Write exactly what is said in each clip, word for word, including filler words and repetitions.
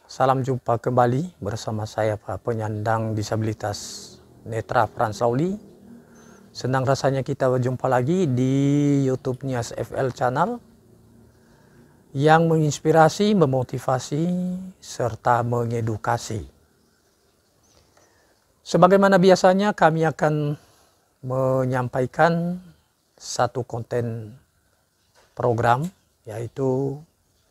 Salam jumpa kembali bersama saya, Pak Penyandang Disabilitas Netra, Frans Lauli. Senang rasanya kita berjumpa lagi di YouTube Nias F L Channel yang menginspirasi, memotivasi, serta mengedukasi. Sebagaimana biasanya, kami akan menyampaikan satu konten program, yaitu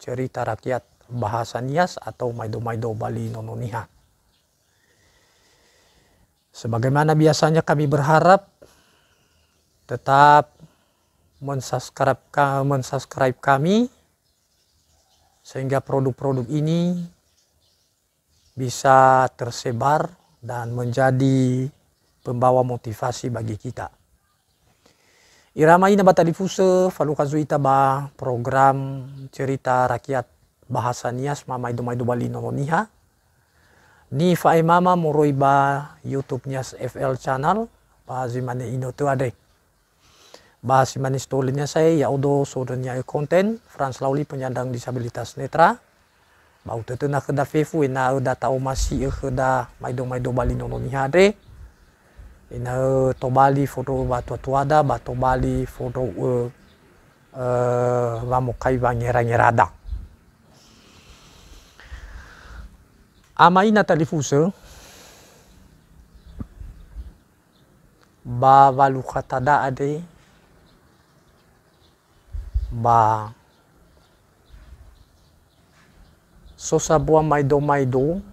cerita rakyat bahasa Nias atau Maido-Maido Bali Nono Niha. Sebagaimana biasanya, kami berharap tetap mensubscribe ka-, mensubscribe kami, sehingga produk-produk ini bisa tersebar dan menjadi pembawa motivasi bagi kita. Ira ama ina ba talifusö, falukha zui ita ba program cerita rakyat bahasa Nias, Maido-Maido Bali Nono Niha. Nifa'ema-ma moroi ba YouTube Nias F L Channel, ba zi mane inötö andre. Ba si mane sitohölönia sa'ae, ya'odo sodönia'ö konten, Frans Lauli, penyandang disabilitas netra. Ba utötöna khöda fefu ena'ö da ta'omasi'ö khöda Maido-Maido Bali Nono Niha andre. Ena'ö tobali fondrou ba tua-tuada, ba tobali fondrou'ö, eh, wamokai wangerangera da. Ama ina talifusö, ba walukha tada andre, ba so sambua maido-maido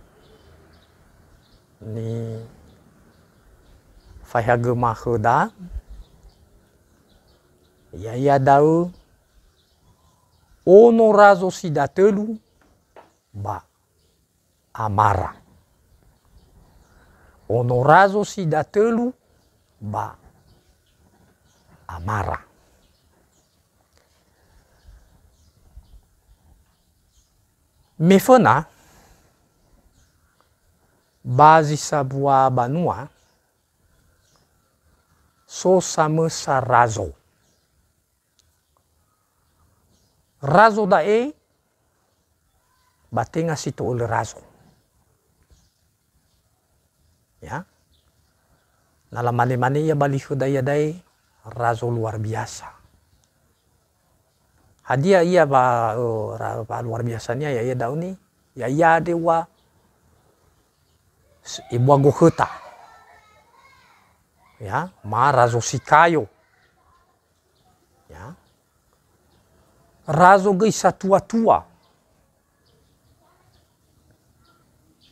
nifaehagöma khöda, ya'ia da'ö ono razo si datölu ba amara. Ono razo si datölu ba amara. Me föna, ba zi sambua banua, so samösa razo. Razo da'e ba tenga si to'ölö razo. Ya. Na lamane-mane ia ba li khöda iada'e, razo luar biasa. Hadia ia wa, eh, ra-, wa luar biasania, ya'ia da'ö ni? Ya'ia andre wa s-, ebua gokhöta. Ya, ma razo si kayo. Ya. Razo göi satua-tua.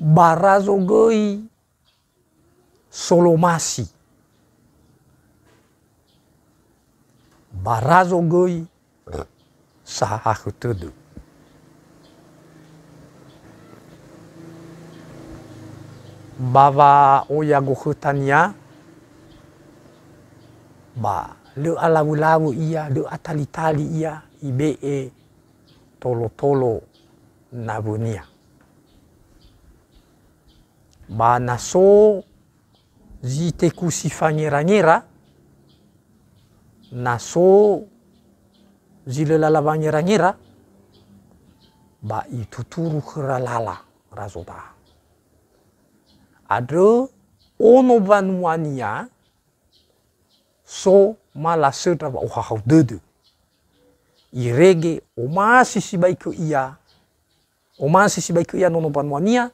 Ba razo göi solomasi. Ba razo göi sahakhö tödö. Ba wa'oya gokhötania, ba lö alawö-lawö ia, lö atalitali ia, ibe'e tolo-tolo nawönia. Ba na so zi tekusi fangera-ngera, na so zi lö lala wangera-ngera, ba ituturu khöra lala razoda. Andrö ono mbanuania so ma lasöndra wa'ohahau dödö. Irege omasi sibai khö ia, omasi sibai khö ia nono mbanuania,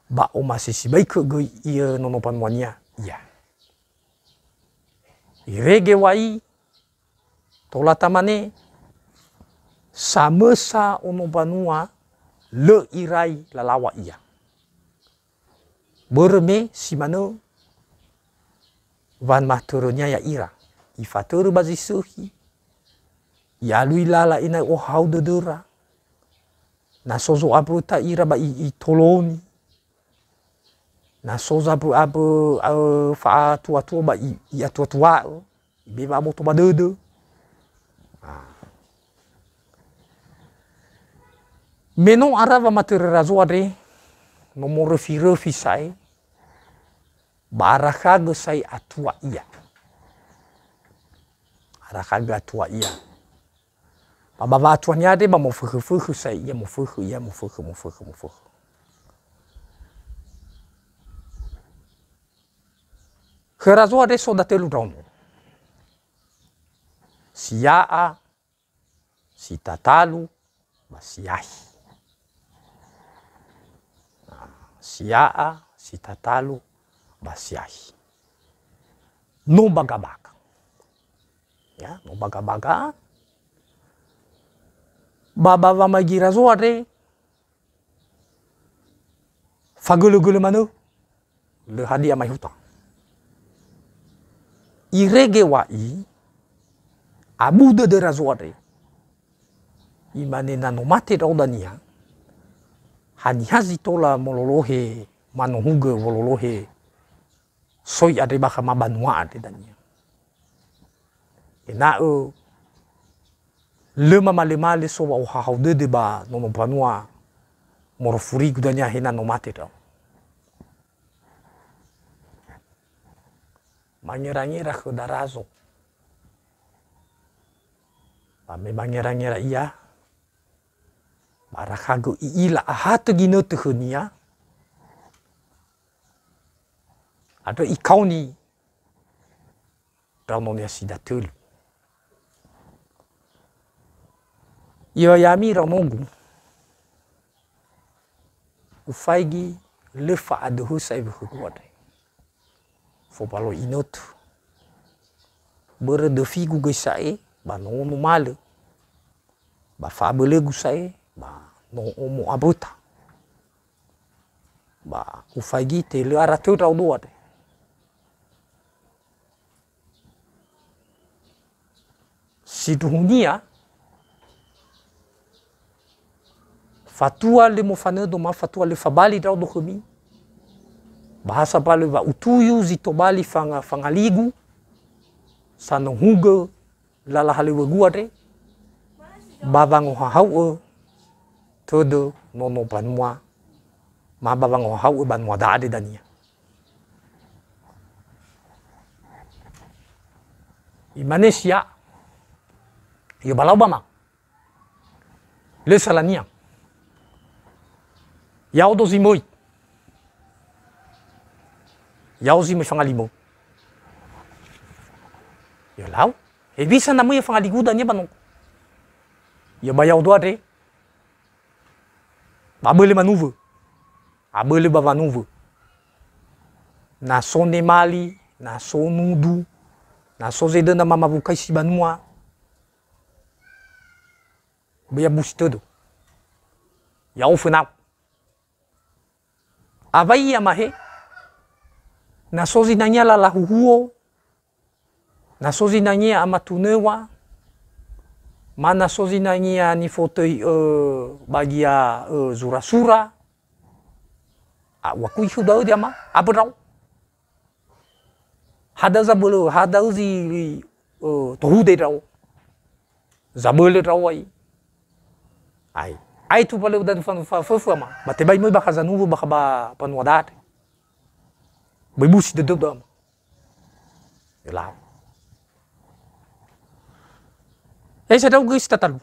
ba omasi sibai khö göi ia nono mbanuania ia. Irege wai, tola tamane, samösa ono mbanua lö irai lalaŵa ia. Börö me si manö wamatörönia ya'ira. Ifatörö ba zi sökhi, i'alui lala ena'ö ohahau dödöra. Na so zo'amböta ira ba i-, itoloni. Na so zambö-ambö, eh, fa'atuatua ba i-, i'atuatua'ö. Ibe wa'aboto ba dödö. Ah. Me no ara wamatörö razo andre, no moröfi-röfi sa'ae, ba arakhagö sa'ae atua ia. Arakhagö atua ia. Ba, ba wa'atuania andre ba mofökhö-fökhö sa'ae ia, mofökhö ia, mofökhö, mofökhö, mofökhö. Khö razo andre so datölu ndraono. Sia'a, si tatalu, ba siahi. Nah, sia'a, si tatalu, ba siahi. No baga-baga. Ya, no baga-baga. Ba, ba wamaigi razo andre, fagölö-gölö manö. Lö hadia ma'ihuta. Irege wa'i, abu dödö razo andre. Imane, "Na no mate ndra'o dania, haniha zi tola mololohe, manohugö wololohe soi andre bakha ma banua andre dania?" Ena'ö lö mamale-male so wa'ohahau dödö ba nono mbanua moroi furigu dania, he na no mate ndra'o. Mangera-ngera khö darazo. Ba me mangera-ngera ia, ba rakhagö i'ila ahatö ginötö khönia, andrö ikaoni ndraononia si datölu. Ia ya'ami ndraonogu, ufaigi lö fa'adöhö sa'ae wökhögu andre. Fobalo inötö. Börö döfigu göi sa'ae, ba no numalö. Ba fa'abölögu sa'ae, ba no omo aböta. Ba ufaigi te lö ara tö ndraodo andre. Sindruhunia, fatua lö mofanödo ma fatua lö fabali ndraodo khömi. Ba ha sambalö wa'utuyu zi tobali fanga-, fangaligu, sanohugö lala halöŵögu andre, ba wangohahau'ö tödö nono mbanua, ma ba wangohahau'ö banua da'a andre dania. Imane sia'a, "Yö ba lau ba ma. Lö salania. Ya'odo zi möi. Ya'o zi möi fangalimö. Yö lau. Hewisa na möi fangaligu dania ba nonggo? Yö ba ya'odo andre. Ba abölö manuwö. Abölö ba wanuwö. Na so nemali, na so nudu, na so zedöna mamawukaisi banua, böi abusi tödö. Ya'o föna-U. Awai ia mahe? Na so zinangea lala huhuo, na so zinangea amatunewa, ma na so zinangea nifotöi'ö bagia, ö, zura-sura, a, uakui khöu da'ö, Ama, abö ndra'o. Hadia zabölö, hadia zi, ö, tohude ndra'o. Zabölö ndra'o ai. Ai. Ai tufa lö udadufa-, fa-, föfö, Ama. Ba tebai möi bakha zanuwö bakha ba mbanua da'a andre. Böi busi dödöu da'ö, Ama. Elau. Ai sa ndra'ugö si tatalu.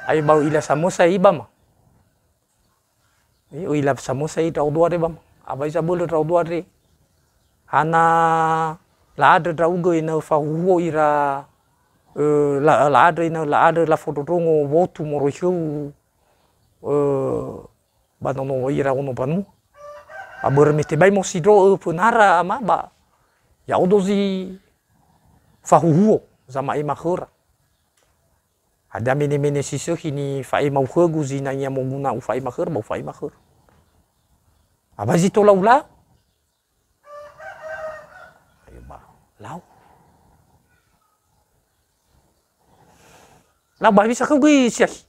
Ai ba u'ila samösa iba, Ama. Eh, u'ila samösa i ndra'odo andre, Ama. Awai zabölö ndra'odo andre. Hana la'andrö ndra'ugö ena'ö fahuhuo ira, ö, la-, la'andrö ena'ö la'andrö lafondrondrongo wotu moroi khöu, ö, ba nono ira ono mbanua. Ba börö me tebai mosindro'ö fönara, Ama, ba ya'odo zi fahuhuo zama'ema khöra. Hadia mene-mene si sökhi nifa'ema-U khögu, zinangea moguna ufa'ema khöra, ba ufa'ema khöra. Awai zi tola ulau? Ayo ba, lau. Lau ba hewisa khöu göi siakhi.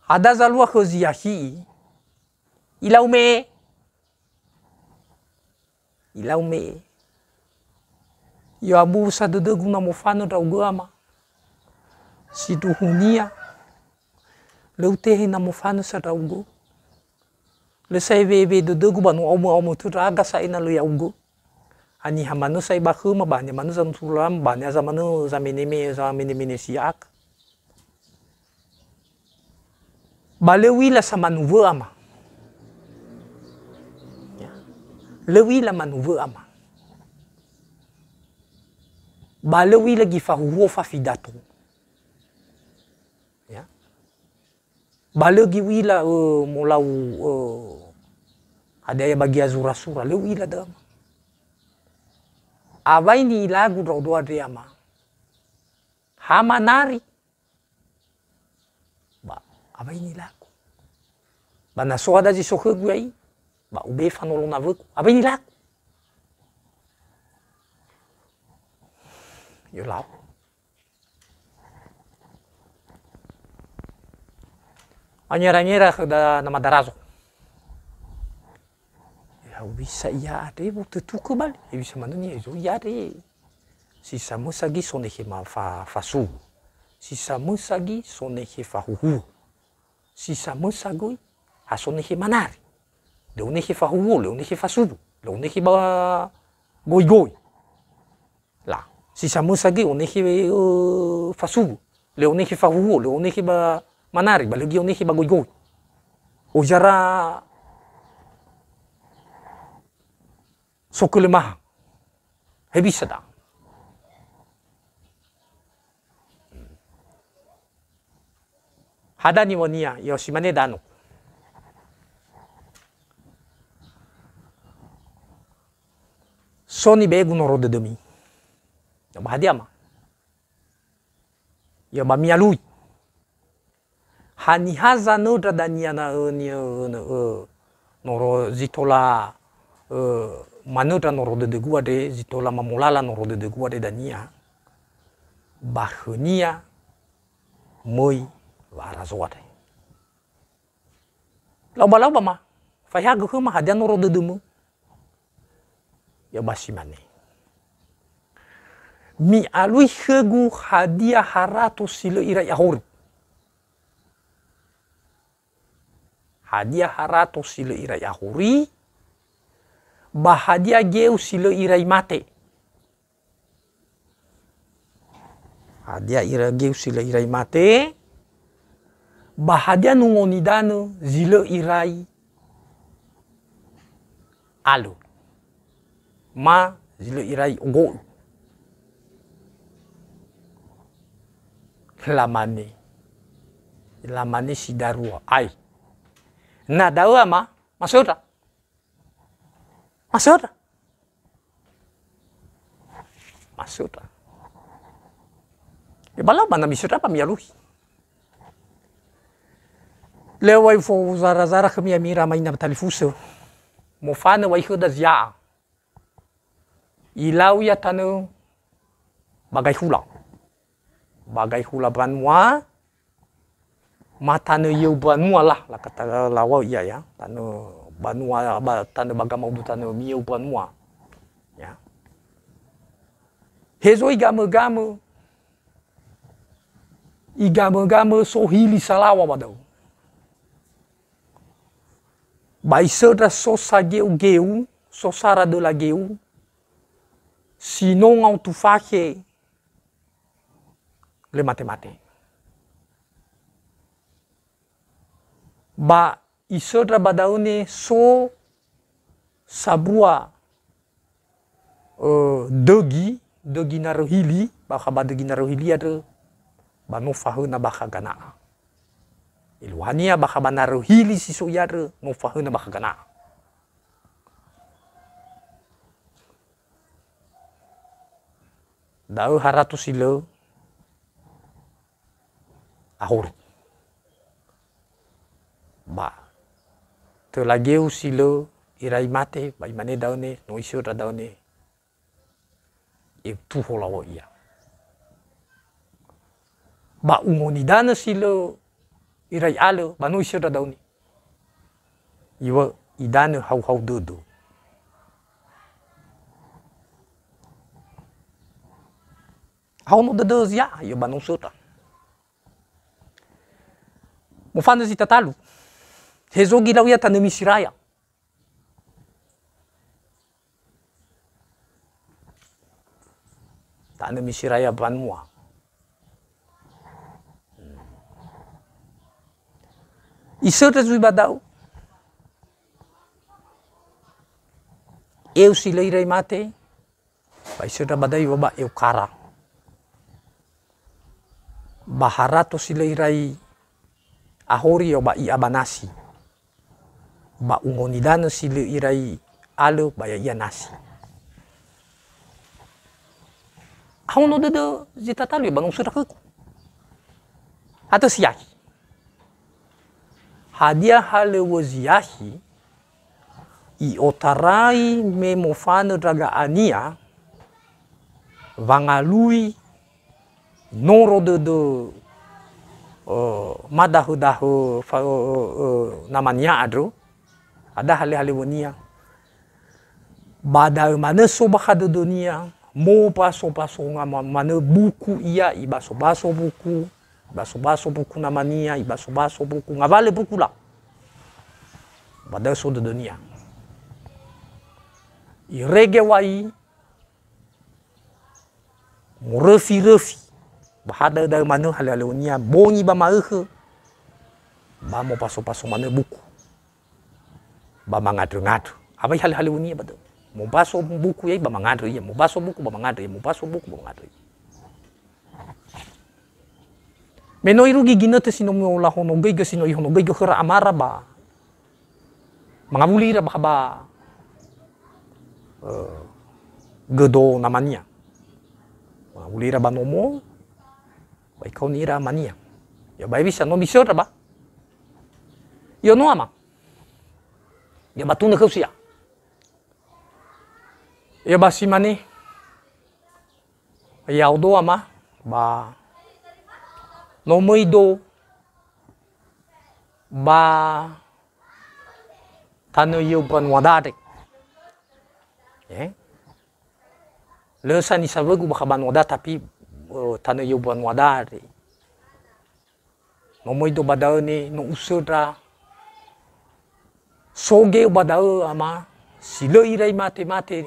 Hadia zalua khö ziakhi'i, ilau me'e. Ilau me'e. I'abu sa dödögu na mofanö ndra'ugö, Ama. Sindruhunia, lö utehe na mofanö sa ndra'ugö. Lö sa ewe'ewe dödögu ba no aomö-aomö tö ndra'aga sa'ae na lö ya'ugö. Haniha manö sa'ae ba khöma, ba haniha manö zanuturulama, ba haniha zamanö zamene-me-, zamenemene si ya'aga. Ba lö u'ila samanuwö, Ama. Lö u'ila manuwö ama. Ba lö u'ila gifahuhuo fafidato. Ya. Ba lö gi u'ila, ö, molau, ö, hadia ya ba giazura-sura, lö u'ila da'ö ama. Awai ni'ilagu ndra'odo andre ama. Ha manari. Ba, awai ni'ilagu. Ba na so ada zi so khögu ya'i, ba ube fanolo nawögu. Awai ni'ilagu. Yo lau. Angera-ngera khöda nama Darazo. Ya, bisa ia andre, wo tötukö bali. Ya, bisa manö nia, ya, zo ia andre. Si samösa göi sonehe ma fa-, fasuwu. Si samösa göi sonehe fahuhuo. Si samösa göi ha sonehe manari. Lö onehe fahuhuo, lö onehe fasuwu, lö onehe ba goigoi. La, si samösa göi onehe, ö, fasuwu. Lö onehe fahuhuo, lö onehe ba manari, ba lö göi onehe ba goigoi. Ozara sokölömaha. Hewisa da. Hadia niŵa'önia, ya simane danö. So nibe'egu noro dödömi. Ya ba hadia ama? Ya ba mi'alui. Haniha zanöndra dania na, ö, niö-, nö-, ö, noro zi tola, ö, manöndra noro dödögu andre, zi tola mamolala noro dödögu andre dania, ba khönia möi wa'arazo andre. Lau ba lau ba ma, faehagö khöma hadia noro dödömö. Ya ba simane. Mi'alui khögu hadia harato si lö irai ahori. Hadia harato si lö irai ahori, ba hadia geu si lö irai mate. Hadia ira geu si lö irai mate, ba hadia nungo nidanö zi lö irai alö, ma zi lö irai ogo'ö. Lamane, lamane si darua, ai. Na da'ö ama, masöndra. Masöndra. Masöndra. Ya ba lau ba na misöndra ba mi'alui. Lö uŵa'ö fo zara-zara khömi ami ira ama ina ba talifusö. Mofanö uŵa'ö khöda zia'a. Ilau ia tanö ba gai hula. Ba gai hula banua, ma tanö yeu banua lah, lakata lawau ia ya, tanö banua, ba, tanö ba gamaudu tanö miyeu banua. Ya. Hezo igamö-gamö, igamö-gamö so hili salawa ba da'ö. Ba isöndra so sageu-geu, so sara döla geu, si no ngaotu fakhe, lö mate-mate. Ba isöndra ba da'ö ne so sambua, ö, dögi, dögi narö hili, bakha ba dögi narö hili andrö, ba no fahöna bakha gana'a. Eluahania bakha ba narö hili si so ia andrö, no fahöna bakha gana'a. Da'ö harato si lö ahori. Ba töla geu si lö irai mate, ba imane da'ö ne, no isöndra da'ö ne, etuho lawau ia. Ba ungo nidanö si lö irai alö, ba no isöndra da'ö ne. Iŵa'ö idanö hau-hau dödö. Haono dödö zia'a, ia ba no söndra. Mofanö zi tatalu. Hezo göi lau ia tanö Misiraya. Tanö Misiraya banua. Isöndra zui ba da'ö. Eu si lö irai mate, ba isöndra ba da'ö ba eu kara. Ba harato si lö irai ahori ba i'a ba nasi. Ba ungo nidanö si lö irai alö ba ya'ia nasi. Ahono dödö zi tatalu ba no usöndra khögu. Atö siahi. Hadia halöŵö ziahi i'otarai me mofanö ndraga'ania wangalui noro dödö, ö, madahö-dahö fa-, ö, ö, ö, namania andrö, ada hale-halewönia. Ba da'ö manö so bakha dödönia, mopaso-pasonga ma-, manö buku ia, ibaso-baso buku, ibaso-baso buku namania, ibaso-baso buku, ngawalö buku lau. Ba da'ö so dödönia. Irege wai, moröfi-röfi, ba ha da'ö-da'ö manö hale-halewönia, bongi ba ma'ökhö, ba mopaso-paso manö buku. Ba mangandrö-ngandrö. Awai hale-halewönia ba da'ö. Mobaso buku ia, ba mangandrö ia. Mobaso buku, ba mangandrö ia. Mobaso buku, ba mangandrö ia. Me no irugi ginötö si no mulahonogöigö, si no ihonogöigö khöra amara ba mangawuli ira ba, ba, ö, gödo namania. Mangawuli ira ba nomo, ba ikaoni ira amania. Ya, ba hewisa no misöndra ba. Yo no ama. Ya, ba tunö khöu sia. Ya, ba si mane. Ya'odo ama, ba no möido ba tanö yö banua da'e. Eh? Lö sa nisawögu bakha banua da, tapi, eh, tanö yö banua da'e. No möido ba da'ö ne no usöndra. So geu ba da'ö ama, si lö irai mate-mate.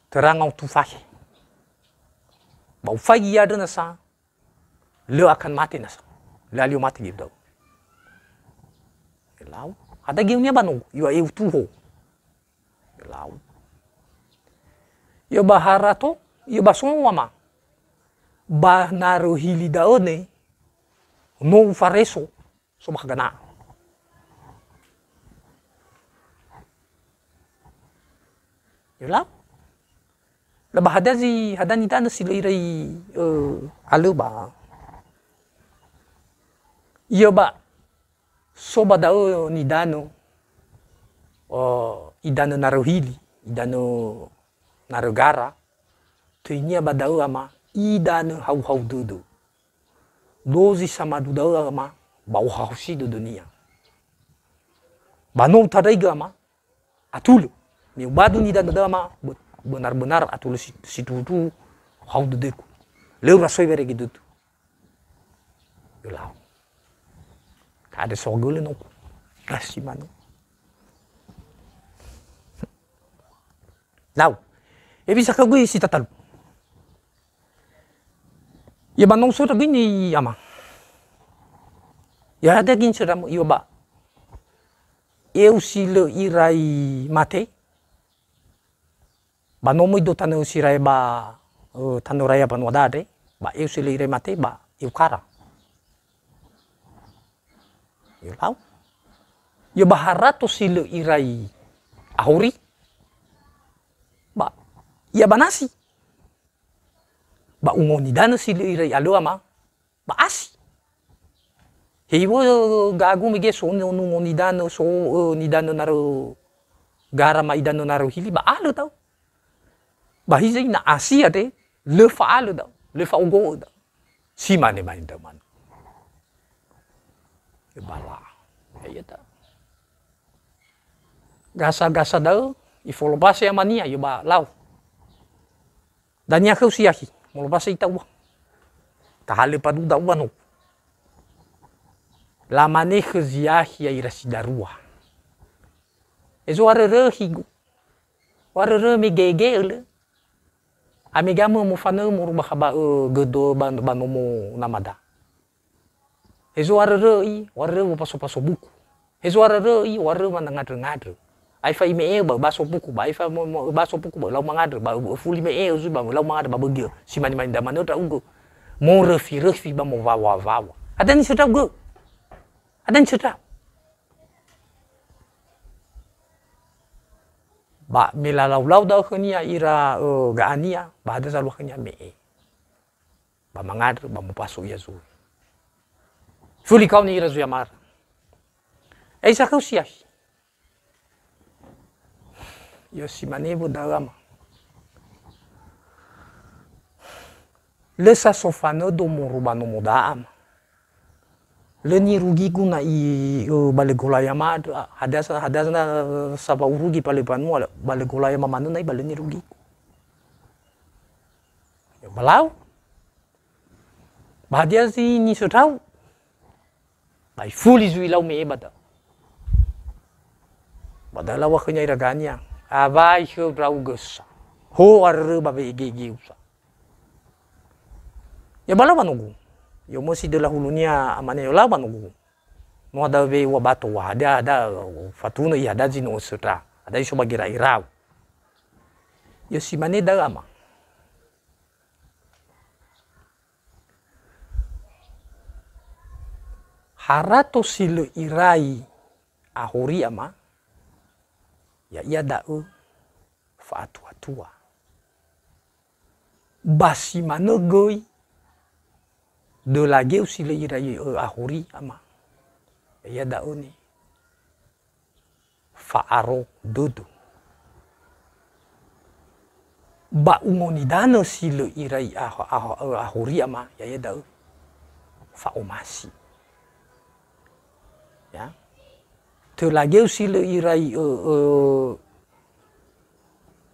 Töra ngaotu fakhe. Ba ufaigi ia andrö nasa, lö akan mate nasa. Lö alio mate geu da'ö. Lau. Ada geunia ba nogu, iwa eu tuho. Lau. Ia ba harato, ia ba soa ma. Ba narö hili da'ö ne, no ufareso, so bakha gana. Ia lau. La ba hadia zi, hadia nidanö si lö irai, ö, alö ba. Ia ba, So ba da'ö nidanö, eh, idanö narö hili, idanö narö gara, töinia ba da'ö ama, idanö hau-hau dödö. Dozi samadu da'ö ama, ba ohaosi dödönia. Ba no utandraigö ama, atulö. Me ubadu nidanö da'ö ama, be-, benar-benar atulö si-, sindruhu-ndruhu hau dödögu. Lö urasoi werege dödö. Lau. Kada sogölö nogu. Nasi manu. Lau. Hewisa khögu si tatalu. Ia ba no usöndra göi ni ama. Ia hadia göi nisöndra, ia ba eu si lö irai mate. Ba no möi do tanö si rae ba, eh, tanö raya banua da'e, ba eu si lö irai mate, ba eu kara. Eu lau. Ia ba harato si lö irai ahori, ba ia ba nasi. Ba ungo nidanö si lö irai alö ama, ba asi. Heiwö gagu mege so nungo nidanö, so, eh, nidanö narö gara ma idanö narö hili, ba alö da'ö. Ba hiza ina asi andre, lö fa'alö da'ö, lö fa'ogo'ö da'ö. Si mane mane da'ö manö. Ebala. Ia da'ö. Gasa-gasa da'ö, ifolobase amania, ia ba lau. Dania khöu si yahi, molobase ita ua. Tahalö padu da'ua no. Lamane khö ziahi ya'ira si darua. Ezo arörö higu. Arörö me gege ölö. Amega mö mofanö moru bakha ba, ö, gödo ba, ba nomo namada. Hezo arörö'i, warörö wopaso-paso buku. Hezo arörö'i, warörö wanangandrö-ngandrö. Aefa ime'e ba, ba sopuku, ba aefa mo, mo, ba sopuku, ba lau mangandrö, ba fuli me'e zui, ba lau mangandrö, ba bögi. Si mani-mani da manö ndra'ugö. Moröfi-röfi ba mowawa-wawa. Ada nisöndra ugö. Ada nisöndra. Ba me lalau-lau da'ö khönia ira, ö, ga'ania, ba hadia zalua khönia me'e. Ba mangandrö, ba mopaso ia zui. Fuli kaoni ira zui amara. Ei sakhöu siahi. Ia si mane wö da'ö ama. Lö sa so fanödo moroi ba nomo da'a ama. Lö nirugigu na'i, ö, ba lö golaya ma andrö, a, hadia sa, hadia sa na, sa wa'urugi ba lö banua, ba lö golaya ma manö na'i ba lö nirugigu. Ba lau. Ba hadia zi nisöndrau? Ba ifuli zui lau me'e ba da'ö. Ba da'ö laŵa khönia ira ga'ania. Awai khöu ndra'ugö sa. Ho arörö ba we'egege usa. Ya ba lau wanogu. Yo mösi döla hulunia amane yo lau wanogu. No ada we ua bato wa hadia, hadia, fatunö ia hadia zi no ösöndra. Hadia iso ba gera'erau. Ya si mane da'ö ama. Harato si lö irai ahori ama, ya'ia da'ö fa'atua-tua. Ba si manö göi, döla geu si lö irai ö ahori ama, ya'ia da'ö ne fa'aro dödö. Ba ungo nidanö si lö irai ah-, ah-, ahori ama, ya'ia da'ö fa'omasi. Ya. Töla geu si lö irai, ö, ö,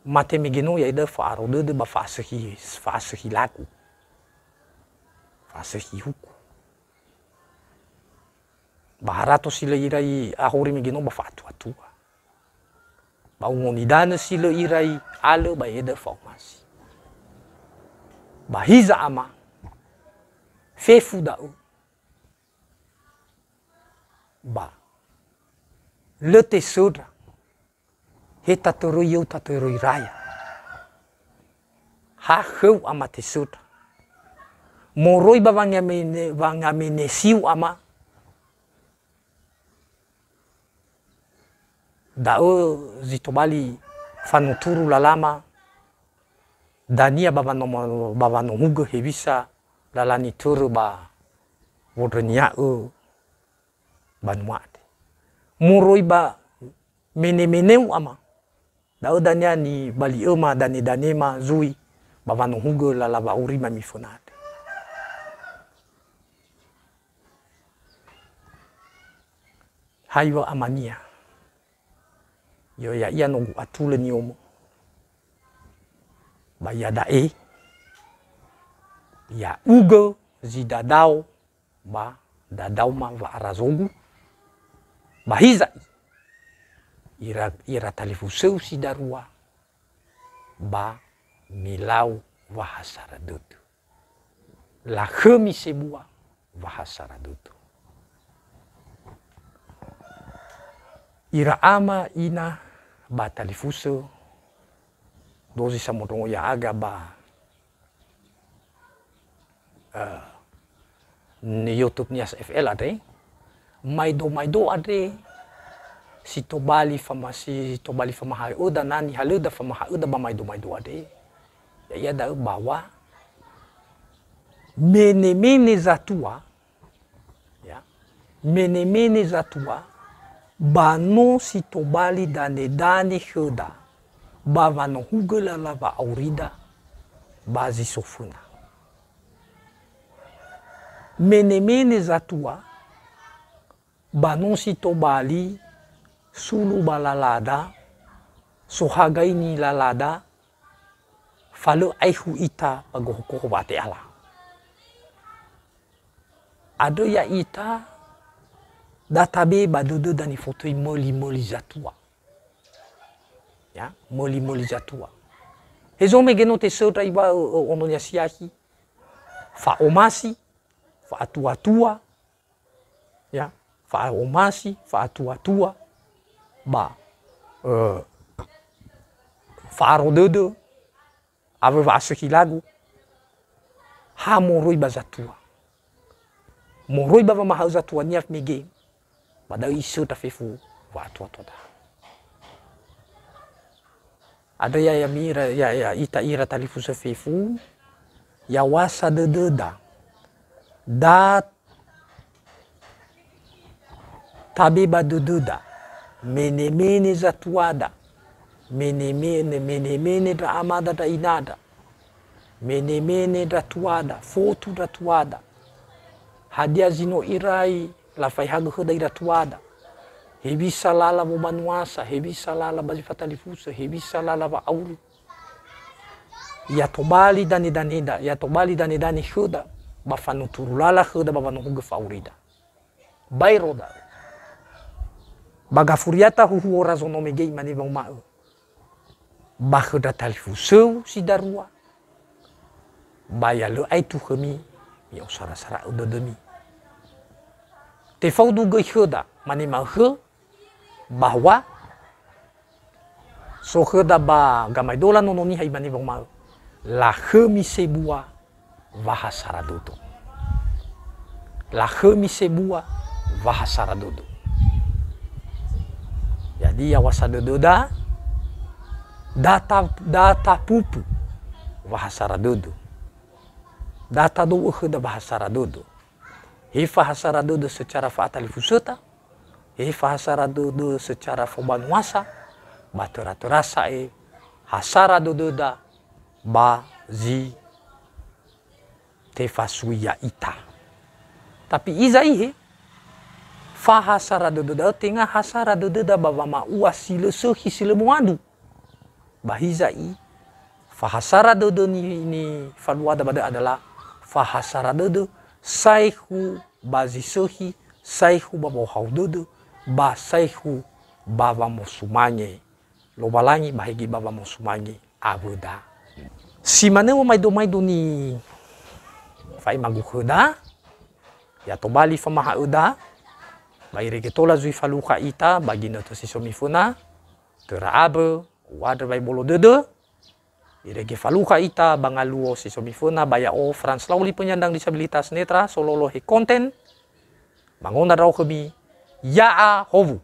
mate mege no, ya'ia da'ö fa'aro dödö ba fa'asökhi, fa'asökhi lagu. Fa'asökhi huku. Ba harato si lö irai ahori mege no ba fa'atua-tua. Ba ungo nidanö si lö irai alö ba ya'ia da'ö fa'omasi. Ba hiza ama, fefu da'ö. Ba lö tesöndra. He tatöröi yöu tatöröi raya. Ha khöu ama tesöndra. Moroi ba wangamene-, wangamenesiu ama. Da'ö zi tobali fanuturu lalama dania ba wano-, ba wanohugö hewisa lala nitörö ba wondrönia'ö banua andre. Moroi ba mene-meneu ama. Da'ö dania nibali'öma dane-danema zui ba wanohugö lala wa'aurima miföna andre. Hai wa amania. Yo ya'ia no gu'atulö niomö. Ba iada'e, ya'ugö zi dadao ba dadaoma wa'arazogu, ba hiza'i ira, ira talifusöu si darua ba milau wahasara dödö. Lakhömi sebua wahasara dödö. Ira ama ina ba talifusö, dozi samondrongo ya'aga ba eh, ni YouTube Nias F L andre, maedo-maedo andre, si tobali fama-, si tobali famahaöda, na nihalöda famahaöda ba maedo-maedo andre, ya'ia da'ö bawa mene-mene zatua, ya, mene-mene zatua, ba no si tobali dane-dane khöda, ba wanohugö lala wa'aurida, ba zi so föna. Mene-mene zatua, ba no si tobali sulu ba lalada, sohagaini lalada, fa lö aekhu ita ba gohogoho wa'ate'ala. Andrö ya'ita, da tabe ba dödöda nifotöi möli-möli zatua. Ya, möli-möli zatua. Hezo mege no tesöndra iŵa'ö, ö, ononia siahi, fa'omasi, fa'atua-tua, ya, fa'omasi, fa'atua-tua, ba eh, fa'aro dödö, awö wa'asökhi lagu, ha moroi ba zatua. Moroi ba wamaha'ö zatuania mege, ba da'ö isöndra fefu wa'atuatuada. Andrö ya, ya mira, ya, ya ita ira talifusö fefu, yawasa dödöda. Da tabe ba dödöda, menemene zatuada, menemene, menemene ndra amada ndra inada, menemene ndra tuada, fotu ndra tuada. Hadia zi no irai lafaehagö khöda ira tuada. Hewisa lala womanuasa, hewisa lala ba zi fatalifusö, hewisa lala wa'auri. Ya tobali dane-daneda, ya tobali dane-dane khöda, ba fanuturu lala khöda ba wanohugö fa'aurida. Baero da'ö. Ba gafuriata huhuo razo no mege imane wa'oma'ö. Ba khö ndra talifusöu si darua, ba ya lö aetu khömi, mi'osara-sara'ö dödömi. Tefaudu göi khöda, mane ma'ökhö, bahwa so khöda ba gamaedola Nono Niha imane wa'oma'ö, lakhömi sebua wa ha sara dödö. Lakhömi sebua wa ha sara dödö. Jadi yawasa dödöda, da ta-, da tapupu wa ha sara dödö. Da tadou'ö khöda wa ha sara dödö. He fa ha sara dödö secara fa'atalifusöta, he fa ha sara dödö secara fobanuasa, ba töra-töra sa'ae ha sara dödöda ba zi tefasui ya'ita. Tapi iza ihe, fa ha sara dödö da'ö tenga ha sara dödöda ba wama'ua si lö sökhi, si lö moadu. Ba hiza'i, fa ha sara dödö ni, nifaluada ba da'ö adalah fa ha sara dödö saekhu ba zi sökhi, saekhu ba wohau dödö, ba saekhu ba wamosumange Lowalangi ba hege ba wamosumange awöda. Si manö wamaido-maido nifa'emagu khöda, ya tobali famaha'öda, ba irege tola zui falukha ita ba ginötö si so miföna, töra abö, u'andrö wa ebolo dödö, irege falukha ita ba ngaluo si so miföna ba ya'o Franz Lauli penyandang disabilitas netra, sololo he konten, mangonda ndra'o khömi, ya'a howu.